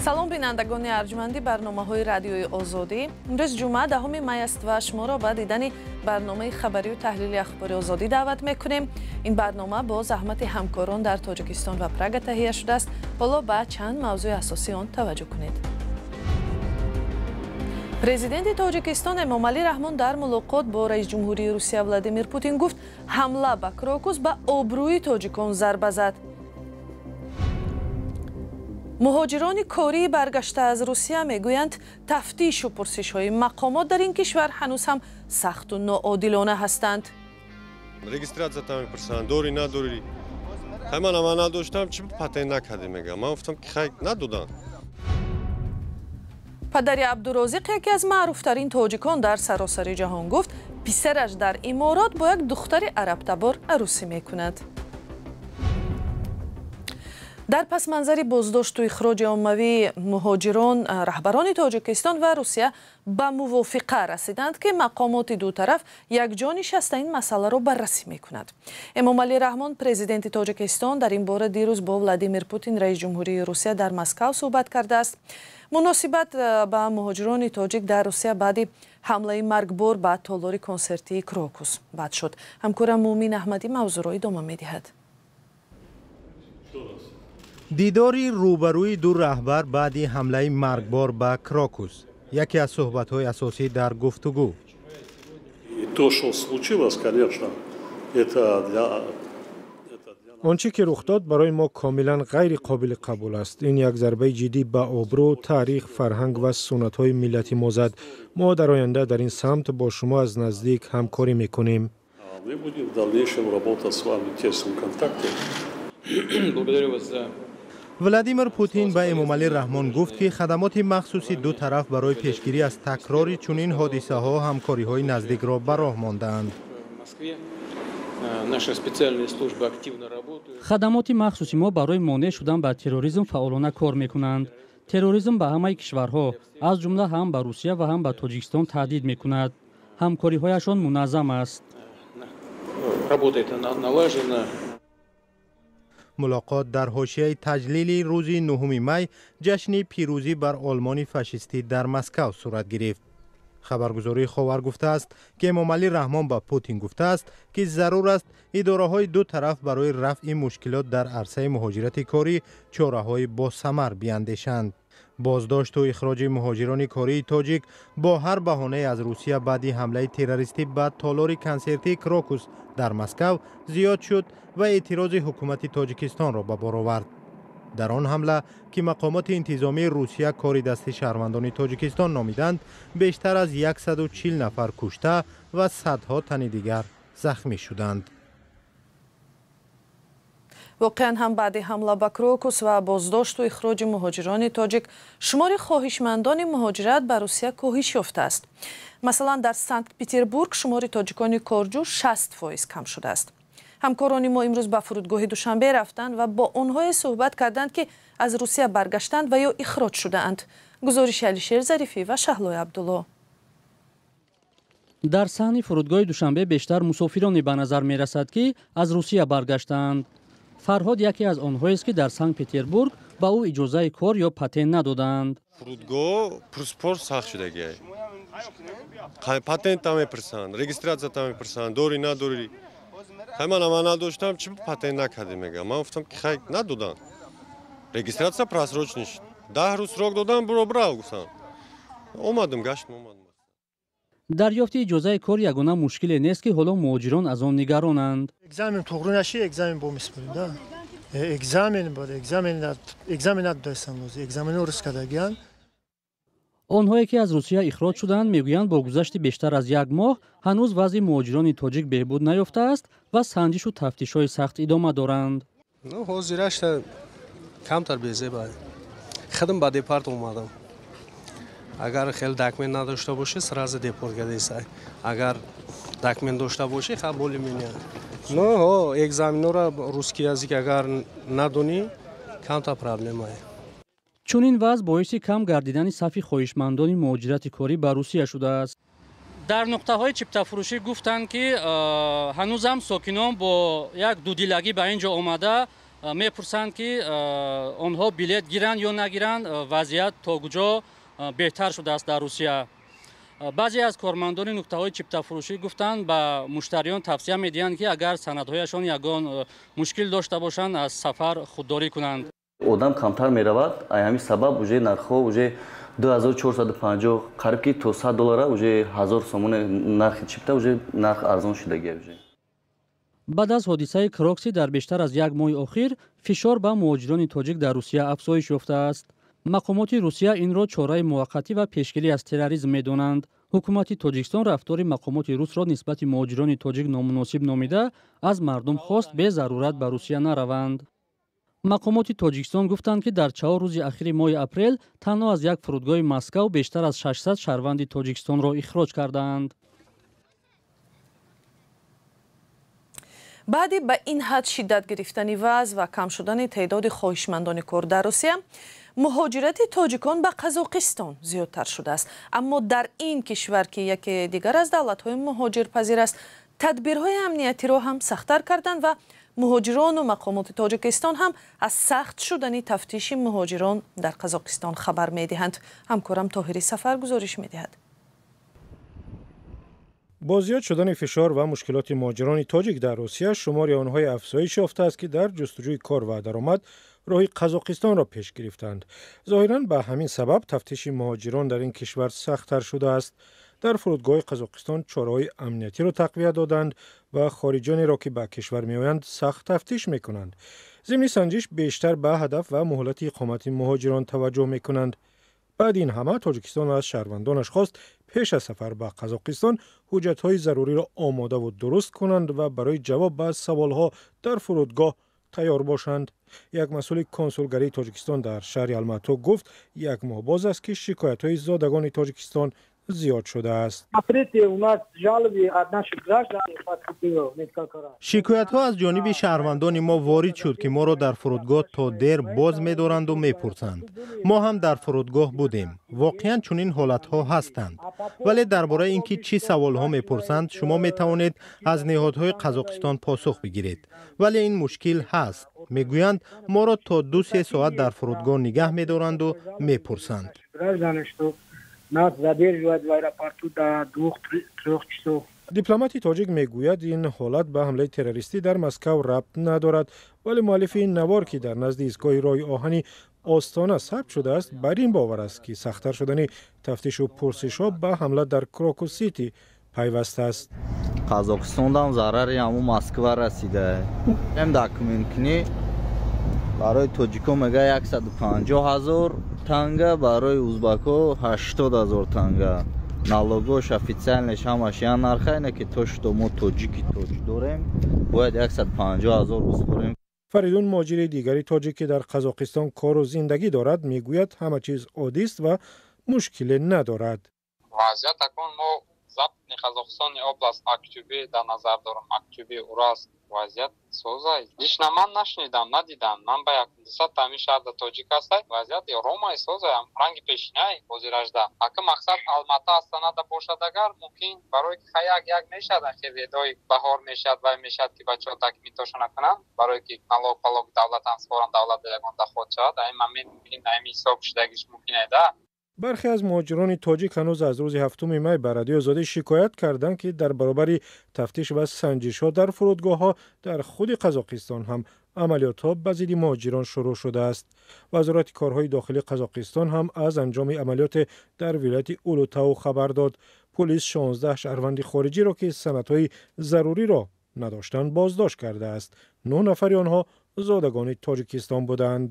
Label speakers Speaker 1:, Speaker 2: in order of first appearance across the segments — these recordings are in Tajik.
Speaker 1: Салом, бинандагони арҷманди барномаҳои Радиои Озодӣ. Имрӯз ҷумъа, 10 май аст ва шуморо ба дидани барномаи хабарию таҳлили Ахбори Озодӣ даъват мекунем. Ин барнома бо заҳмати ҳамкорон дар Тоҷикистон ва Прага таҳия шудааст. Ҳоло ба чанд мавзӯи асосии он таваҷҷӯҳ кунед. Президенти Тоҷикистон Эмомалӣ Раҳмон дар мулоқот бо раисҷумҳурии Русия Владимир Путин гуфт, ҳамла ба Крокус ба обрӯи тоҷикон зарба зад. Муҳоҷирони кории баргашта аз Русия мегӯянд, тафтишу пурсишҳои мақомот дар ин кишвар ҳанӯз ҳам сахту ноодилона ҳастанд.
Speaker 2: Регистрация мепурсанд, дорӣ, надорӣ. Хай, ман ама надоштам, чӣ патент накардӣ, мегам. Ман гуфтам, ки хай, надодам.
Speaker 1: Падари Абдурозиқ, яке аз маъруфтарин тоҷикон дар саросари ҷаҳон, гуфт, писараш дар Иморот бо як духтари арабтабор арӯсӣ мекунад. Дар пасманзари боздошту ихроҷи оммавии муҳоҷирон, раҳбарони Тоҷикистон ва Русия ба мувофиқа расиданд, ки мақомоти ду тараф якҷо нишаста ин масъаларо баррасӣ мекунад. Эмомалӣ Раҳмон, президенти Тоҷикистон, дар ин бора дирӯз бо Владимир Путин, раисҷумҳурии Русия, дар Москав суҳбат кардааст. Муносибат ба муҳоҷирони тоҷик дар Русия баъди ҳамлаи маргбор ба толори консертии Крокус бад шуд. Ҳамкорам Муъмин Аҳмадӣ мавзӯъро идома медиҳад.
Speaker 3: Дидори рӯбарӯи ду раҳбар баъди ҳамлаи маргбор ба Крокус, яке аз суҳбатҳои асосӣ дар гуфтугӯ.
Speaker 4: То, что случилось, конечно, это для
Speaker 5: Он чӣ ки рух дод, барои мо комилан ғайриқобили қабул аст. Ин як зарбаи ҷиддӣ ба обрӯ, таърих, фарҳанг ва суннатҳои миллати мо зад. Мо дар оянда дар ин самт бо шумо аз наздик ҳамкорӣ мекунем.
Speaker 4: Мы будем в дальнейшем работать с вами в тесном контакте.
Speaker 6: Благодарю вас за
Speaker 3: Владимир Путин ба Эмомалӣ Раҳмон гуфт, ки хадамоти махсуси ду тараф барои пешгирӣ аз такрори чунин ҳодисаҳо ҳамкориҳои наздикро ба роҳ мондаанд.
Speaker 6: Москве. Наши специальные службы активно работают.
Speaker 7: Хадамоти махсуси мо барои монеъ шудан ба терроризм фаъолона кор мекунанд. Терроризм ба ҳамаи кишварҳо, аз ҷумла ҳам ба Русия ва ҳам ба Тоҷикистон, таҳдид мекунад. Ҳамкориҳояшон муназзам аст.
Speaker 6: Работает налажена.
Speaker 3: Мулоқот дар ҳошияи таҷлили рӯзи 9 май, ҷашни пирӯзӣ бар Олмони фашистӣ, дар Москав сурат гирифт. Хабаргузории Ховар гуфтааст, ки Эмомалӣ Раҳмон ба Путин гуфтааст, ки зарур аст идораҳои ду тараф барои рафъи мушкилот дар арсаи муҳоҷирати корӣ чораҳои босамар биандешанд. Боздошту ихроҷи муҳоҷирони кории тоҷик бо ҳар баҳонае аз Русия баъди ҳамлаи террористӣ ба толори консертии Крокус дар Москав зиёд шуд ва эътирози ҳукумати Тоҷикистонро ба бор овард. Дар он ҳамла, ки мақомоти интизомии Русия кори дасти шаҳрвандони Тоҷикистон номиданд, бештар аз 140 нафар кушта ва садҳо тани дигар захмӣ шуданд.
Speaker 1: Воқеан ҳам, баъди ҳамла ба Крокус ва боздошту ихроҷи муҳоҷирони тоҷик шумори хоҳишмандони муҳоҷират ба Русия коҳиш ёфтааст. Масалан, дар Санкт Петербург шумори тоҷикони корҷӯ 60% кам шудааст. Ҳамкорони мо имрӯз ба фурудгоҳи Душанбе рафтанд ва бо онҳое суҳбат карданд, ки аз Русия баргаштанд ва ё ихроҷ шудаанд. Гузориши Алишер Зарифӣ ва Шаҳлои Абдулло.
Speaker 7: Дар саҳни фурудгоҳи Душанбе бештар мусофироне ба назар мерасад, ки аз Русия баргаштаанд. Фарҳод яке аз онҳоест, ки дар Санкт Петербург ба ӯ иҷозаи кор ё патент надоданд.
Speaker 2: Фурудгоҳ пурспор сахт шудагиай. Патента мепурсанд, регистрация мепурсанд, дорӣ, надорӣ. Хай, ман ама надоштам, чӣ патент накардӣ, мегам. Ман гуфтам, ки хай, надодам. Регистрация просрочный. 10 рӯз срок додам, буро, брав, гуфтам. Омадам, гаштам, омадам.
Speaker 7: Дарёфти иҷозаи кор ягона мушкиле нест, ки ҳоло муҳоҷирон аз он нигаронанд.
Speaker 8: Экзамен туғрӣ наши, экзамен бо меспорим да. Экзамен бод, экзамен надодастан, экзамени рус кардагиян.
Speaker 7: Онҳое, ки аз Русия ихроҷ шуданд, мегӯянд, бо гузашти бештар аз як моҳ ҳанӯз вазъи муҳоҷирони тоҷик беҳбуд наёфтааст ва санҷишу тафтишҳои сахт идома доранд.
Speaker 9: Ҳозирашта камтар безеба. Худам ба депорт омадам. Агар хеле документ надошта бошӣ, сразу депорт кардесай. Агар документ дошта бошӣ, ха, более-менее. Ну ҳо, экзаменора русский язык агар надонӣ, камтар проблемае.
Speaker 7: Чунин вазъ боиси кам гардидани сафи хоҳишмандони муҳоҷирати корӣ ба Русия шудааст. Дар нуқтаҳои чиптафурӯшӣ гуфтанд, ки ҳанӯзам сокинон бо як дудилагӣ ба ин ҷо омада. Мепурсанд, ки онҳо билет гиранд ё нагиранд, вазъият то куҷо беҳтар шудааст дар Русия. Баъзе аз кормандони нуқтаҳои чиптафурӯшӣ гуфтанд, ба муштариён тавсия медиҳанд, ки агар санадҳояшон ягон мушкил дошта бошанд, аз сафар худдорӣ кунанд.
Speaker 10: Одам камтар меравад, ай ҳамин сабаб уже нархҳо уже 2450, қариб ки то 100 доллара, уже 1000 сомони нархи чипта, уже нарх арзон шудагия уже.
Speaker 7: Баъд аз ҳодисаи Крокусити дар бештар аз як моҳи охир фишор ба муҳоҷирони тоҷик дар Русия афзоиш ёфтааст. Мақомоти Русия инро чораи муваққатӣ ва пешгирӣ аз терроризм медонанд. Ҳукумати Тоҷикистон рафтори мақомоти русро нисбати муҳоҷирони тоҷик номуносиб номида, аз мардум хост безарурат ба Русия нараванд. Мақомоти Тоҷикистон гуфтанд, ки дар 4 рӯзи ахири моҳи апрел танҳо аз як фурудгоҳи Москав бештар аз 600 шаҳрванди Тоҷикистонро ихроҷ кардаанд.
Speaker 1: Баъди ба ин ҳад шиддат гирифтани вазъ ва кам шудани теъдоди хоҳишмандони кор дар Русия, муҳоҷирати тоҷикон ба Қазоқистон зиёдтар шудааст. Аммо дар ин кишвар, ки яке дигар аз давлатҳои муҳоҷирпазир аст, тадбирҳои амниятиро ҳам сахттар карданд ва муҳоҷирону мақомоти Тоҷикистон ҳам аз сахт шудани тафтиши муҳоҷирон дар Қазоқистон хабар медиҳанд. Ҳамкорам Тоҳири Сафар гузориш медиҳад.
Speaker 5: Бо зиёд шудани фишор ва мушкилоти муҳоҷирони тоҷик дар Русия, шумори онҳои афзоиш ёфтааст, ки дар ҷустуҷӯи кор ва даромад роҳи Қазоқистонро пеш гирифтанд. Зоҳиран, ба ҳамин сабаб тафтиши муҳоҷирон дар ин кишвар сахттар шудааст. Дар фурудгоҳи Қазоқистон чораҳои амниятиро тақвият доданд ва хориҷонеро, ки ба кишвар меоянд, сахт тафтиш мекунанд. Зимни санҷиш бештар ба ҳадаф ва муҳлати иқомати муҳоҷирон таваҷҷӯҳ мекунанд. Баъди ин ҳама Тоҷикистон аз шаҳрвандонаш хост, пеш аз сафар ба Қазоқистон ҳуҷҷатҳои заруриро омодаву дуруст кунанд ва барои ҷавоб ба саволҳо дар фурудгоҳ тайёр бошанд. Як масъули консулгарии Тоҷикистон дар шаҳри Алмато гуфт, як моҳ боз аст, ки шикоятҳои зодагони Тоҷикистон зиёд шудааст.
Speaker 3: Шикоятҳо аз ҷониби шаҳрвандони мо ворид шуд, ки моро дар фурудгоҳ то дер боз медоранду мепурсанд. Мо ҳам дар фурудгоҳ будем. Воқеан чунин ҳолатҳо ҳастанд, вале дар бораи ин ки чӣ саволҳо мепурсанд, шумо метавонед аз ниҳодҳои Қазоқистон посух бигиред. Вале ин мушкил ҳаст. Мегӯянд, моро то 2-се соат дар фурудгоҳ нигаҳ медоранду мепурсанд.
Speaker 11: Нас задерживают в аэропорту до 2-3 часов.
Speaker 5: Дипломати тоҷик мегӯяд, ин ҳолат ба ҳамлаи террористӣ дар Москав рабт надорад, вале муаллифи ин навор, ки дар назди истгоҳи роҳи оҳани Остона сабт шудааст, бар ин бовар аст, ки сахттар шудани тафтишу пурсишҳо ба ҳамла дар Крокус Сити пайваст аст.
Speaker 12: Қазоқистондам зарари ҳамун Москва расида. Ем документкунӣ барои тоҷико мега 150 000 танга, барои узбако 80 000 танга. Налогош официальныйш ҳамаш як нарха, ине ки то что мо тоҷики тоҷ дорем, бояд 150 000 бисупорем.
Speaker 5: Фаридун, муҳоҷири дигари тоҷик, ки дар Қазоқистон кору зиндагӣ дорад, мегӯяд, ҳама чиз оддист ва мушкиле надорад.
Speaker 13: Вазъият акун мо Западный Казахстани область, Актюбе дар назар дорам, Актюбе, Уралск, вазъият созай. Лично ман нашунидам, надидам. Ман ба як дусад ҳамин шаҳрда тоҷик ҳастай, вазъият ромай, созай, ранги пешинай ҳозиражда. Ака мақсад Алмата, Астанада бошад агар, мумкин, барои ки ха як як мешад, хеледои баҳор мешад, вай мешад, ки бачаҳо документошона кунанд, барои ки налог палог давлатам супоранд, давлат ягон доход шавад. Ҳамин момент мумкин, ҳамин ҳисоб шудагиш мумкин да.
Speaker 5: Бархе аз муҳоҷирони тоҷик ҳанӯз аз рӯзи 7 май ба Радиои Озодӣ шикоят карданд, ки дар баробари тафтиш ва санҷишҳо дар фурудгоҳҳо, дар худи Қазоқистон ҳам амалиётҳо ба зидди муҳоҷирон шурӯъ шудааст. Вазорати корҳои дохилии Қазоқистон ҳам аз анҷоми амалиёте дар вилояти Улутау хабар дод. Пулис 16 шаҳрванди хориҷиро, ки санадҳои заруриро надоштанд, боздошт кардааст. Нӯҳ нафари онҳо зодагони Тоҷикистон буданд.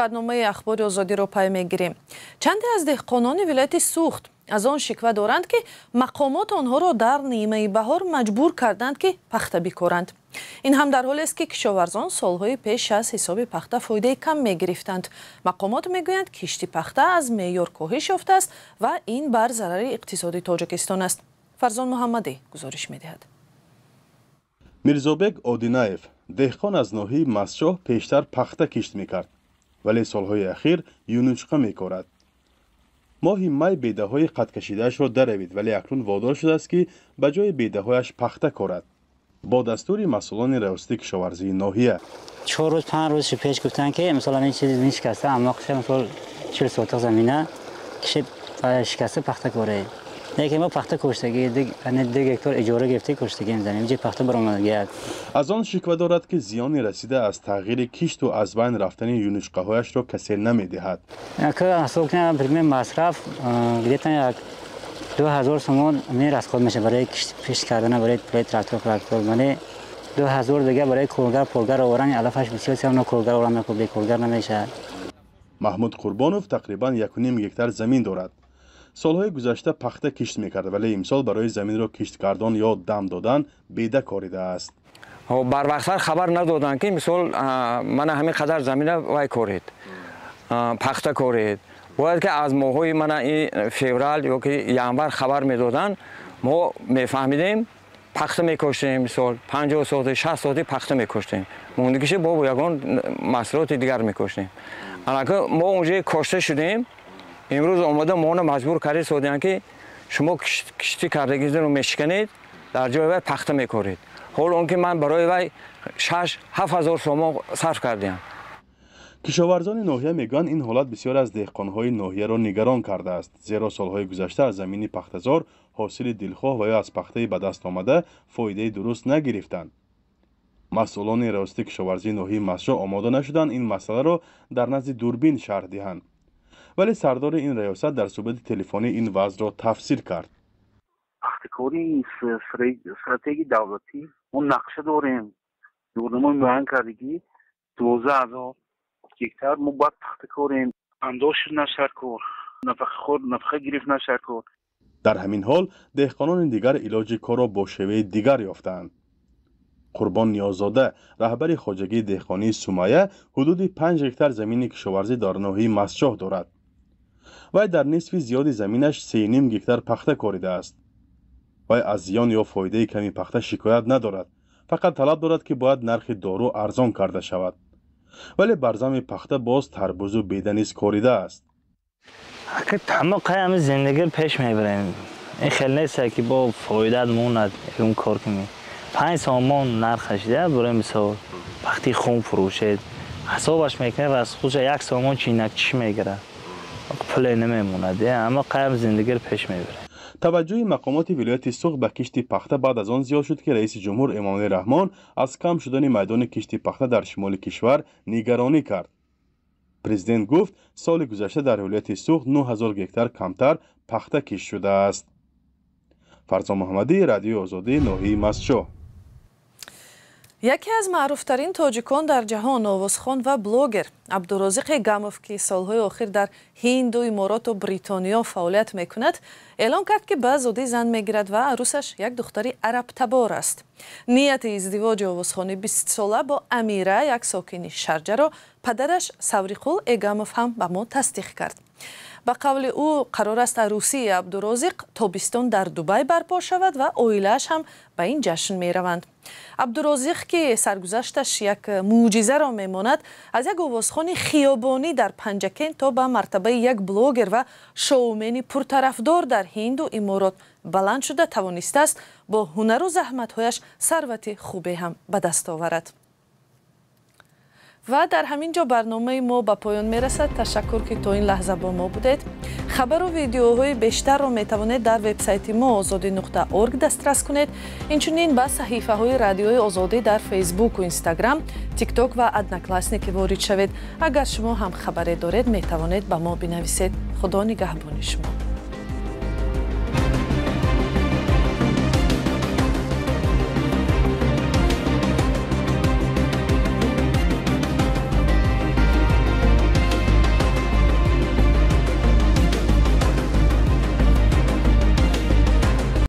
Speaker 1: Барномаи Ахбори Озодиро пай мегирем. Чанде аз деҳқонони вилояти Суғд аз он шиква доранд, ки мақомот онҳоро дар нимаи баҳор маҷбур карданд, ки пахта бикоранд. Ин ҳам дар ҳолест, ки кишоварзон солҳои пеш аз ҳисоби пахта фоидаи кам мегирифтанд. Мақомот мегӯянд, кишти пахта аз меъёр коҳиш ёфтааст ва ин бар зарари иқтисоди Тоҷикистон аст. Фарзон Муҳаммадӣ гузориш медиҳад.
Speaker 14: Мирзобек Одинаев, деҳқон аз ноҳияи Мастчоҳ, пештар пахта кишт мекард, вале солҳои ахир юнучқа мекорад. Моҳи май бедаҳои қадкашидаашро даравид, вале акнун водор шудааст, ки ба ҷои бедаҳояш пахта корад, бо дастури масъулони раёсати кишоварзии ноҳия.
Speaker 15: 4 рӯз, 5 рӯз пеш гуфтанд, ки мисол ин чиз шикаста, амоқша, мисол 40 сотиқ замина шикаста, пахта коре. Лекин мо пахта коштагӣ 2 гектар иҷора гирифта коштагием, замин ҷи пахта баромадагият.
Speaker 14: Аз он шиква дорад, ки зиёни расида аз тағйири кишту аз байн рафтани юнучқаҳояшро касе намедиҳад.
Speaker 15: Ҳисоб кунем, например, масраф где-то як 2000 сомон расход мешавад барои кишт кардана, барои трактор, трактор мане 2000 дига барои коргар, поргар оварани, алафаш бисёр сиёно, коргар оваран, бе коргар намешавад.
Speaker 14: Маҳмуд Қурбонов тақрибан 1,5 гектар замин дорад. Солҳои гузашта пахта кишт мекард, вале имсол барои заминро кишткардан ё дам додан беда коридааст.
Speaker 16: Барвақттар хабар надоданд, ки мисол мана ҳамин қадар замина вай коред, пахта коред. Бояд ки аз моҳҳои мана феврал ё ки январ хабар медоданд, мо мефаҳмидем, пахта мекоштем. Мисол, 50 соти, 60 соти пахта мекоштем, мондагиша бо ягон маҳсулоти дигар мекоштем. Анака мо унҷа кошта шудем. Имрӯз омода моно маҷбур карда содиянд, ки шумо киштӣ кардагиро мешиканед, дар ҷои вай пахта мекоред. Ҳол он ки ман барои вай 6-7 ҳазор сомон сарф кардиам.
Speaker 14: Кишоварзони ноҳия мегӯянд, ин ҳолат бисёр аз деҳқонҳои ноҳияро нигарон кардааст, зеро солҳои гузашта аз замини пахтазор ҳосили дилхоҳ ва ё аз пахтаи ба даст омада фоидаи дуруст нагирифтанд. Масъулони раёсати кишоварзии ноҳияи Мастчоҳ омода нашуданд ин масъаларо дар назди дурбин шарҳ диҳанд, вале сардори ин раёсат дар суҳбати телефонӣ ин вазъро тафсир кард.
Speaker 17: Пахтакорӣ стратегияи давлатӣ, мо нақша дорем, дурнамои муайян кардагӣ, 12 000 гектар мо бояд пахта корем. Андоз шуд нашаркор, нафақахор нафақа гирифт нашаркор.
Speaker 14: Дар ҳамин ҳол деҳқонони дигар илоҷи корро бо шеваи дигар ёфтаанд. Қурбон Ниёззода, раҳбари хоҷагии деҳқонии Сумая, ҳудуди 5 гектар замини кишоварзӣ дар ноҳияи Мастчоҳ дорад. Вай дар нисфи зиёди заминаш 3,5 гектар пахта коридааст. Вай аз зиён ё фоидаи ками пахта шикоят надорад, фақат талаб дорад, ки бояд нархи дору арзон карда шавад. Вале бар зами пахта боз тарбузу беда низ коридааст.
Speaker 18: Ҳами зиндагӣ пеш мебарем. Ин хел нест, ки бо фоидаат монад. Он кор кунӣ, 5 сомон нархаш, барои мисол, вақти хун фурӯшед, ҳисобаш мекунед, расхудша 1 сомон чинак чӣ мегирад, пуле намемонад. Аммо қаям зиндагиро пеш мебарем.
Speaker 14: Таваҷҷӯҳи мақомоти вилояти Суғд ба кишти пахта баъд аз он зиёд шуд, ки раиси ҷумҳур Эмомалӣ Раҳмон аз кам шудани майдони кишти пахта дар шимоли кишвар нигаронӣ кард. Президент гуфт, соли гузашта дар вилояти Суғд 9000 гектар камтар пахта кишт шудааст. Фарзон Муҳаммадӣ, Радиои Озодӣ, ноҳияи Мастчоҳ.
Speaker 1: Яке аз маъруфтарин тоҷикон дар ҷаҳон, овозхон ва блогер Абдурозиқ Эгамов, ки солҳои охир дар Ҳинду, Имороту Бритониё фаъолият мекунад, эълон кард, ки ба зудӣ зан мегирад ва арӯсаш як духтари арабтабор аст. Нияти издивоҷи овозхони бистсола бо Амира, як сокини Шарҷаро, падараш Савриқул Эгамов ҳам ба мо тасдиқ кард. Ба қавли ӯ, қарор аст арӯсии Абдурозиқ тобистон дар Дубай барпо шавад ва оилааш ҳам ба ин ҷашн мераванд. Абдурозиқ, ки саргузашташ як мӯъҷизаро мемонад, аз як овозхони хиёбонӣ дар Панҷакент то ба мартабаи як блогер ва шоумени пуртарафдор дар Ҳинду Иморот баланд шуда тавонистааст бо ҳунару заҳматҳояш сарвати хубе ҳам ба даст оварад. Ва дар ҳамин ҷо барномаи мо ба поён мерасад. Ташаккур, ки то ин лаҳза бо мо будед. Хабару видеоҳои бештарро метавонед дар вебсайти мо озодӣ.орг дастрас кунед. Инчунин ба саҳифаҳои Радиои Озодӣ дар Фейсбуку Инстаграм, Тикток ва Одноклассники ворид шавед. Агар шумо ҳам хабаре доред, метавонед ба мо бинависед. Худо нигаҳбони шумо.